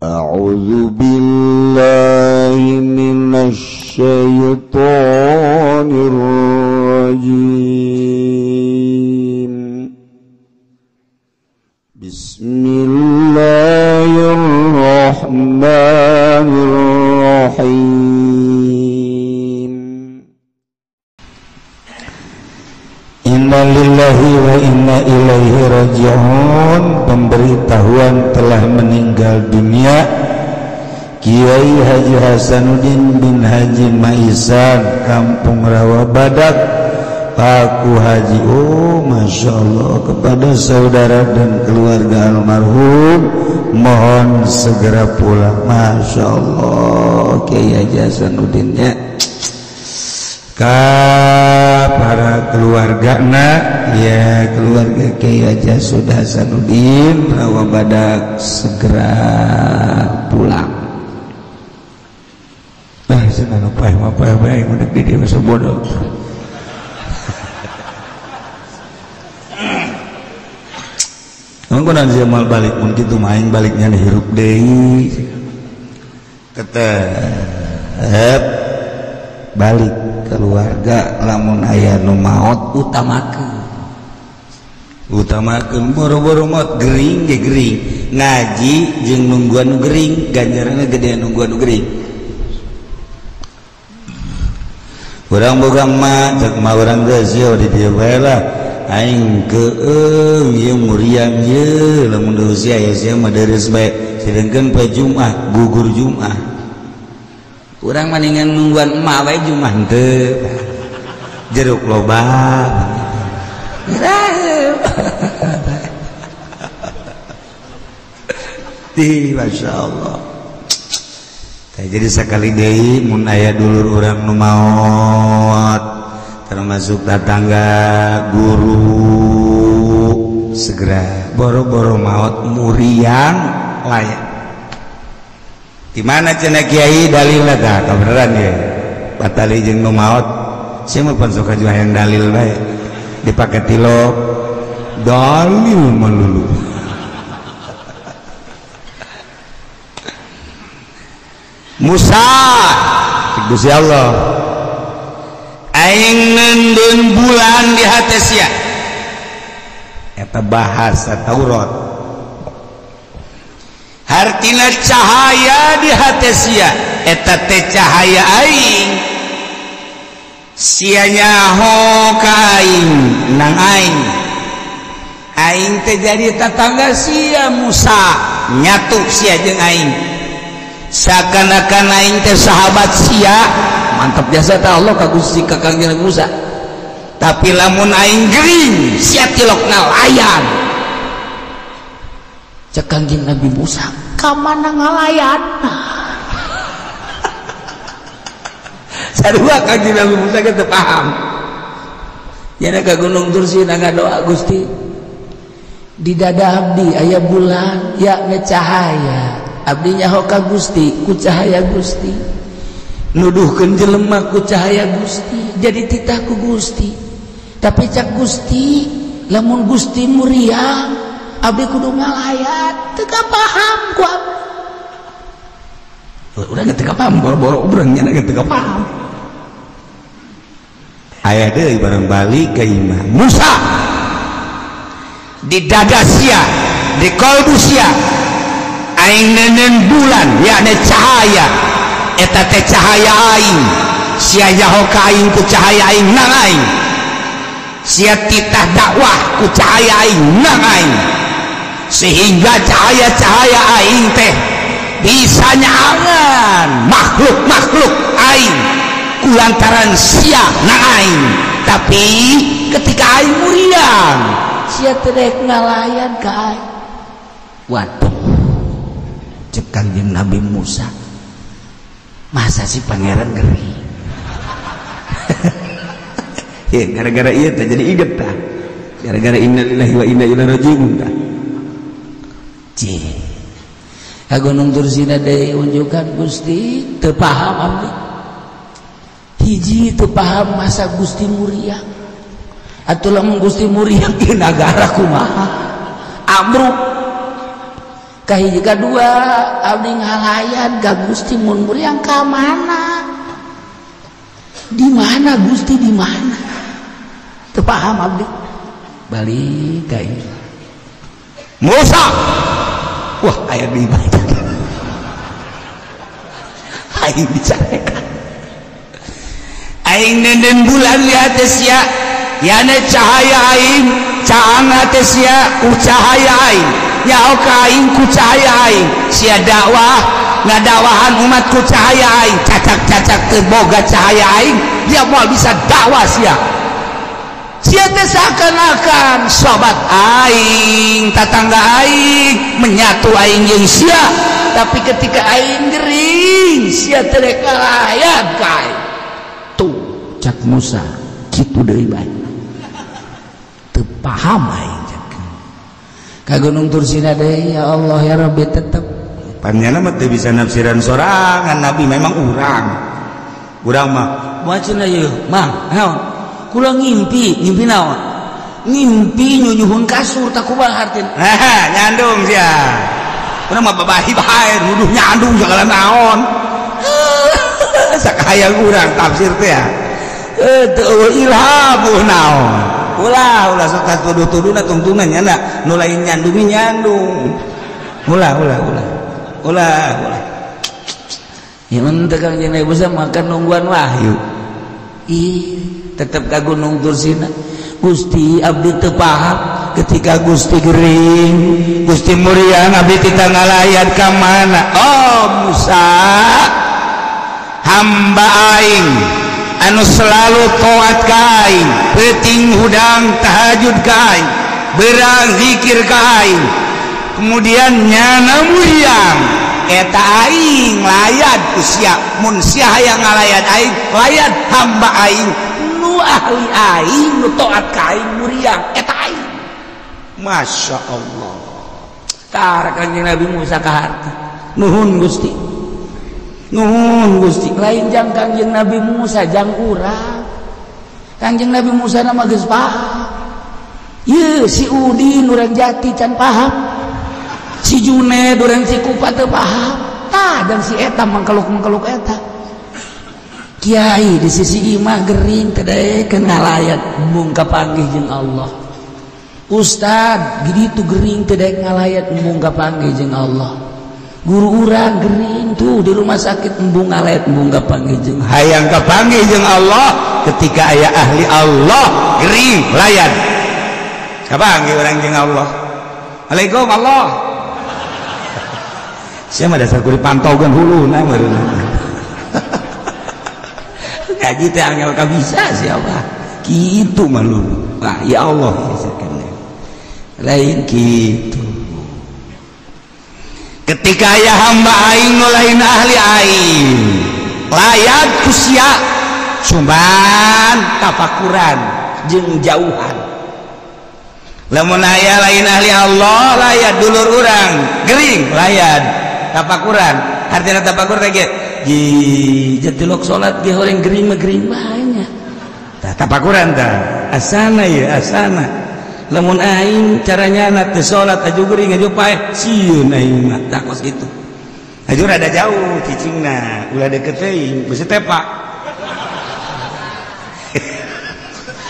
A'udzu billahi minasy syaithanir rajim. Bismillahirrahmanirrahim. Innalillahi wa inna ilaihi raji'un. Pemberitahuan telah meninggal dunia Kiai Haji Hasanuddin bin Haji Maisan, Kampung Rawa Badak, Paku Haji. Oh, Masya Allah, kepada saudara dan keluarga almarhum mohon segera pulang. Masya Allah, Kiai Haji Hasanuddin ya, ka para keluarga nak ya, keluarga Kiai Haji Hasanuddin Rawa Badak segera pulang. Ah, senang paeh mah paeh bae udah di dieu mah bodoh. Mangko nanti mal balik mun kitu mah aing baliknya hirup deui. Tetep balik keluarga lamun aya nu maot utamakeun. Utamakeun boro-boro maot gering ge gering. Ngaji jeung nungguan nu gering ganjaranna gedean nungguan nu gering. Urang boga mah cek mah urang geus ieu di dieu bae lah. Aing keung ieu muriang ieu lamun usia aya sia mah deres bae. Sedengkeun poe Jumat gugur Jumat. Urang maningan nungguan emak bae Jumat henteu. Jeruk loba. Di masyaallah. Jadi sekali deui mun aya dulur urang nu maot termasuk tetangga guru segera boro-boro maot muriang layak. Di mana cenah kiai dalilna tah kabeneran ye. Batali jeung nu maot sia mah pan sok hayang dalil bae dipake tilok dalil melulu. Musa Gusti Allah aing neundeun bulan di hate sia. Eta bahasa Taurat. Hartina cahaya di hate sia, eta teh cahaya aing. Sia nyaho ka aing nang aing. Aing teh jadi tetangga sia Musa, nyatu sia jeung aing. Seakan-akan aing teh sahabat sia, mantap jasa ta Allah ka Gusti ka Kangjeng Musa. Tapi lamun aing gering, sia tilokna layan. Cek Kangjeng Nabi Musa, ka mana ngalayan? Sarua Kangjeng Nabi Musa ge teu paham. Nya ka Gunung Tursina ngadoa Gusti. Di dada abdi aya bulan, yakni cahaya. Abdi nyaho ka Gusti ku cahaya Gusti, nuduhkeun jelema ku cahaya Gusti, jadi titah ku Gusti. Tapi cak Gusti lamun Gusti muriang abdi kudu ngalayat. Teu paham ku abdi. Urang teu paham boro-boro urang nya teu paham. Aya deui barang balik ka imah Musa di dada sia, di kalbu sia aing nenen bulan yakni cahaya, eta teh cahaya aing. Sia nyaho ka aing ku cahaya aing nang aing. Sia titah dakwah ku cahaya aing nang aing. Sehingga cahaya-cahaya aing teh bisa nyaangan makhluk-makhluk aing kulantaran sia nang aing. Tapi ketika aing muriang sia teh rek ngalayan ka aing. Waduh, cek Kangjeng Nabi Musa, masa sih pangeran gering? Ya gara-gara iya teh jadi inget tah, gara-gara innalillahi wa inna ilaihi rajiun tah. Cih, ka Gunung Tursina deui unjukan Gusti teu paham abdi. Hiji teu paham masa Gusti muriang. Atuh lamun Gusti muriang di nagara kumaha? Amruk. Kahiji kadua abdi ngalayan ka Gusti mun muriang ka mana? Di mana Gusti di mana? Teu paham abdi. Balik ka ieu. Musa. Wah, aya deui bae. Aing dicarekan. Aing nenden bulan lihat sia, yane cahaya aing, caang teh sia ku cahaya aing, nyaho ka aing ku cahaya aing, sia dakwah ngadakwahan umat ku cahaya aing, cacak-cacak teu boga cahaya aing, dia moal bisa dakwah sia. Sia teh seakan-akan sobat aing, tatangga aing, menyatu aing jeung sia, tapi ketika aing gering, sia teh rek ngalayan ka aing. Tuh cak Musa kitu deui bae. Teu paham aing cak. Ka Gunung Tursina deui ya Allah ya Rabbi tetep panjana mah teu bisa nafsiran sorangan Nabi memang urang. Urang mah moal cenah ieu mang naon? Kula ngimpi, ngimpi naon? Ngimpi nyunyuhun kasur tak kumaha hartina. Hah, nyandung sia. Urang mah babahi bae nuduh nyandung segala naon. Sakahayang urang tafsir teh ya. Teu ilham naon. Ulah ulah sok tuduh-tuduhna tungtungan nya na nu lain nyandungi nyandung. Ulah ulah ulah. Ulah ulah. Ya mun teh Kangjeng Nabi Musa makan nungguan wahyu. Ih, tetep ka Gunung Tursina. Gusti abdi teu paham ketika Gusti gering, Gusti muriang abdi tita ngalayan ka mana? Oh Musa, hamba aing anu selalu taat ka aing, peuting hudang tahajud ka aing, berang zikir ka aing, kemudian nyana muriang eta aing layad ku sia, mun sia hayang ngalayad aing, layad hamba aing nu ahli aing nu taat ka aing muriang eta aing. Masya Allah. Tar Kangjeng Nabi Musa ka harti. Nuhun Gusti. Nuhun Gusti. Lain jang Kangjeng Nabi Musa jang urang. Kangjeng Nabi Musa na mah geus paham. Ieu si Udin urang Jati can paham. Si Juned urang Cikupa teu paham. Tah dan si eta mangkeluk-mangkeluk eta. Kiai di sisi imah gering teu daekeun ngalayat embung kapanggih jeung Allah. Ustad gitu gering teu daek ngalayat embung kapanggih jeung Allah. Guru urang gering tuh di rumah sakit embung ngalayat embung kapanggih jeung hayang kapanggih jeung Allah ketika aya ahli Allah gering layat. Kapanggih urang jeung Allah. Waalaikum Allah. Sia mah dasar kudu dipantaukeun huluna meureun. Ngaji teh angel ka bisa siapa? Kitu mah lu. Wah, ya Allah lain gitu. Ketika aya hamba aing nu lain ahli aing layat ku sia cuman tafakuran jeung jauhan. Lamun aya lain ahli Allah layat dulur urang gering layat tafakuran. Artina tafakur teh ge ji jetilok salat ge horeng gering mah gering bae nya. Tah tafakuran tah asana ieu asana. Lamun aing caranya na teu salat aju gering aju paeh sieun aing mah tah kos kitu. Aju rada jauh cicingna, ulah deket teuing beusi tepak.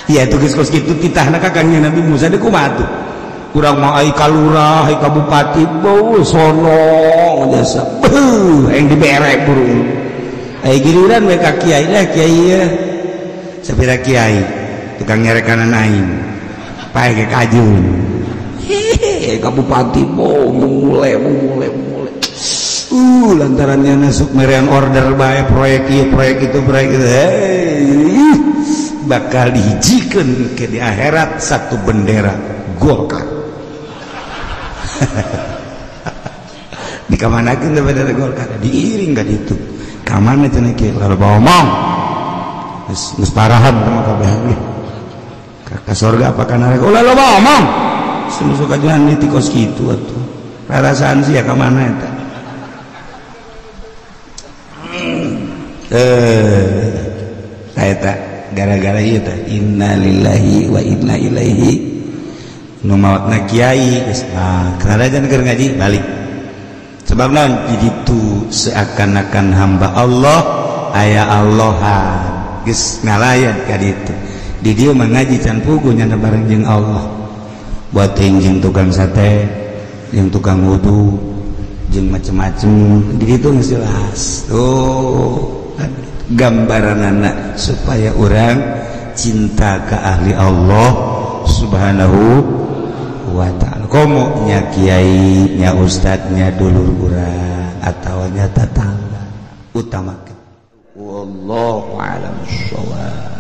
Ya tugas kos kitu titahna ka Kangjeng Nabi Musa deui kumaha tuh? Urang mah ai ka lurah, ai ka bupati, beuh sono jasa. Beuh aing dibere burung. Ai giliran we ka kiai lah kiai ieu. Sapira kiai tukang nyarekanan aing. Pae ke kajun. Hehe, ka bupati beuh mule mule mule. Lantarannya masuk meriang order bae proyek ieu, proyek itu, proyek itu. Hei, bakal dihijikeun ke di akhirat satu bendera Golkar. Di kamanakeun bendera Golkar? Diiring ka ditu. Ka mana cenah kieu? Lalu ngomong. Geus parahan sama kabehan ge. Ka surga apa ka neraka? Ulah loba omong. Semusuh kajuan di tikos kitu atuh. Rarasaan sia ka mana eta? Eta gara-gara ieu teh innalillahi wa inna ilaihi nu maotna kiai geus ah karajan keur ngaji balik. Sebab naon jadi tu seakan-akan hamba Allah aya Allahan geus ngalayan ka ditu. Di dieu mah ngaji can puguh nyana bareng jeung Allah. Buat jeung tukang sate, jeung tukang wudu, jeung macem-macem di ditu geus jelas. Oh, gambaran anak supaya orang cinta ke ahli Allah Subhanahu wa ta'ala. Komo nya kiai nya ustadnya dulur urang atau nya tetangga utamakan. Wallahu a'lam bissawab.